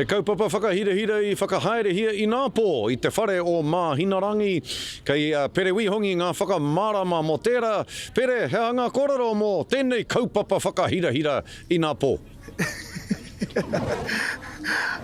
He kaupapa whakahirahira i whakahaerehia inapō i te whare o Māhinarangi. Kei a Pere Wihongi ngā whakamārama mō tērā. Pere, he aha ngā kōrero mō tēnei kaupapa whakahirahira inapō?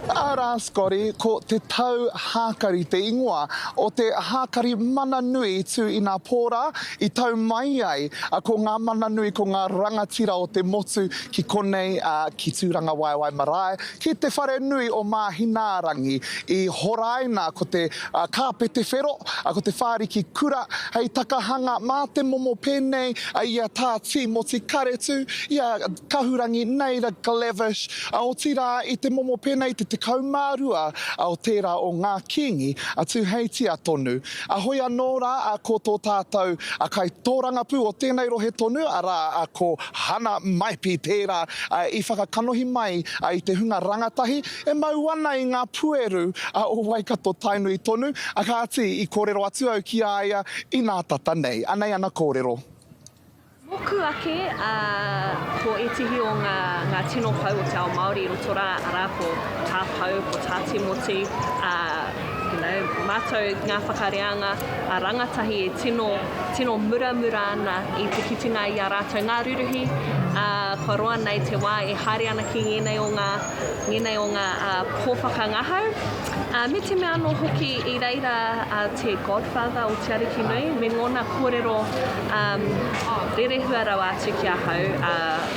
Arā Scotty, ko Te Tau Hākari te ingoa o te hākari mana nui i tū inapō rā, i tau mai ai ko ngā mana nui, ko ngā rangatira o te motu ki konei, ki Tūrangawaewae Marae, Ki te whare nui o Māhinārangi i horaina ko te kāpete whero, ko te whāriki kura hei takahanga mā te momo pēnei i a Tā Tīmoti Karetu, i a Kahurangi Naida Glavish, otirā i te momo pēnei i te 12 o tērā o ngā Kīngi a Tūheitia tonu. Hoi anō rā ko tō tātou kaitōrangapū o tēnei rohe tonu, arā, ko Hana Maipi tērā i whakakanohi mai i te hunga rangatahi e mau ana i ngā pueru o Waikato Tainui tonu, kāti i kōrero atu au ki a ia inā tata nei. Anei ana kōrero. Mōku ake, ko ētehi o ngā, ngā tino pou o te ao Māori i roto rā, arā, ko Tā Pou, ko Tā Timoti, ā, you know, mātou ngā whakareanga a rangatahi e tino, tino muramura ana i te kitenga i a rātou ngā ruruhi, ā, kua roa nei te wā e haere ana ki ngēnei o ngā, ngēnei o ngā, ā, pō whakangahau. Ā, me te mea anō hoki i reira a te godfather o Te Arikinui me ngōna kōrero um, rerehua rawa atu ki ahau, ā,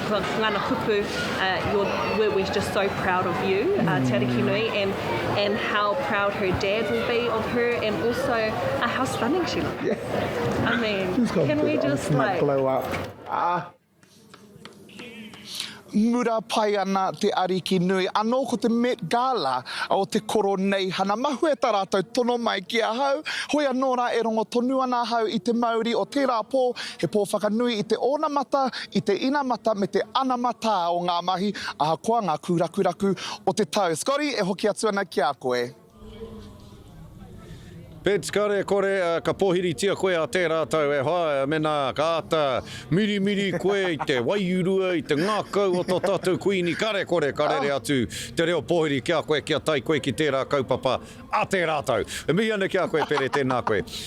ko ngana kupu, uh, you're, we're, we're just so proud of you, uh, Te Arikinui, and, and how proud her dad will be of her, and also uh, how stunning she looks. Yeah. I mean, can we just like... Glow up. Ah. Mura pai ana te Ariki nui. Anō ko te Met Gala o te Koroneihana. Mahue tā rātou tono mai ki ahau. Hoi anō rā e rongo tonu ana ahau i te mauri o tērā pō, he pō whakanui i te onamata, i te inamata me te anamatā o ngā mahi, ahakoa ngā kūrakuraku o te tau. Scotty, e hoki atu ana ki a koe. Beds, Kare kore ka pōhiritia koe a tērā tau e hoa, mēnā ka āta mirimiri koe i te waiurua, i te ngākau o tō tātou Kuini, kare kore ka rere atu te reo pōhiri ki a koe kia tae koe ki tērā kaupapa a tērā tau. E mihi ana ki a koe Pere, tēnā koe.